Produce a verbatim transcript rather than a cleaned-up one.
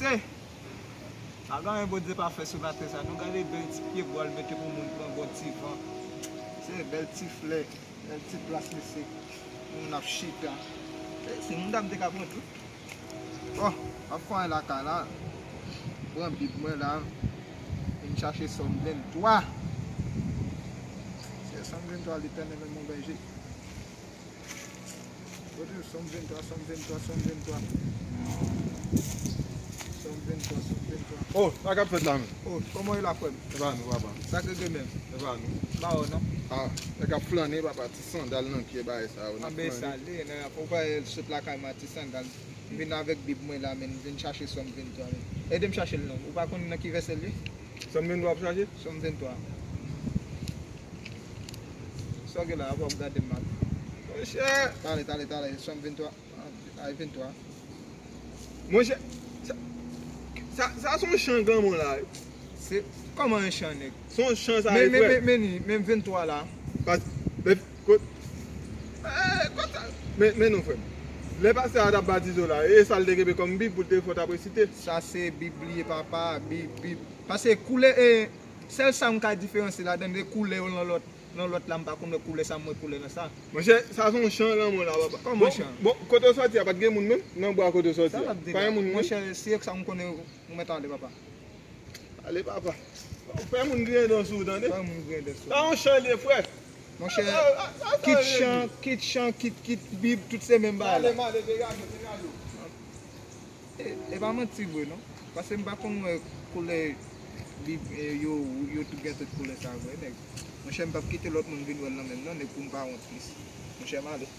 Hey! Pa gen anyen Bondye pa fè sou latè sa. Nou gade bèl ti pye bwa l mete pou moun pran bon ti van. Se bèl ti flè, bèl ti plas mesye. Moun ap chita. Se moun dam te ka pran tou. Bon, m ap fè anyen lakay la. Pran Bib mwen la. Vin chache Sòm venntwa. Se Sòm venntwa Letènèl mwen, mon bèje. Kote Sòm venntwa, Sòm venntwa, Sòm venntwa. Sòm venntwa, Sòm venntwa. Oh, sa k ap fèt la menm? Oh, kòman w ye la, frè m? Se pa nou, papa. Sa k regle menm? Se pa nou. Ba w non. Ah, nèg ap flannen, papa, ti sandal nan pye, bagay sa yo, n ap flannen. Anben sa l ye, nan, ou pa sot lakay mwen a ti sandal. M vin avèk Bib mwen la, men m vin chache Sòm venntwa, men. Ede m chache l non. Ou pa konn nan ki vèsè l ye? Sòm venntwa w ap chache? Sòm venntwa. Sa w gen la, apa w ap gade m mal? Monchè! Tale, tale, tale, Sòm venntwa. Ay, venntwa. Monchè, sa, sa, sa se yon chan granmoun la wi. Se, kòman yon chan, nèg? Se yon chan sa wi, frè. Men, men, men, men, men venntwa la. Pas, men, kot, eh, kot sa? Men, men non, frè m. Lè pastè a t ap batize w la, e sa l te kenbe kòm Bib pou l te fè w t ap resite? Sa se Bib li ye, papa, Bib, Bib. Paske koulè, e, sèl sa m ka diferansye ladan l, se koulè yo nan lòt. Nan lòt la, m pa konn wè koulè sa, m wè koulè nan sa. Monchè, sa se yon chan lanmò la, papa. Kòman chan? Bon, kote w sòti a, pa t gen moun menm? Nan bwa kote w sòti a. Pa gen moun menm? Monchè, se sa m konnen, ou mèt ale, papa. Ale, papa. Fè moun griyen dan sou ou, tande? Fè moun griyen dan sou ou. Sa yon chan li ye, frè. Monchè, kit chan, kit chan, kit, kit Bib, tout se menm bagay la. Ale, ale, degaje, degaje. E, e pa manti vre non. Paske m pa konn wè koulè Bib, e, yo, yo tout gen tout koulè sa vre, nèg. Monchè, m p ap kite lòt moun vin wè l nan menm non, nèg, pou m pa wont plis. Monchè, m ale.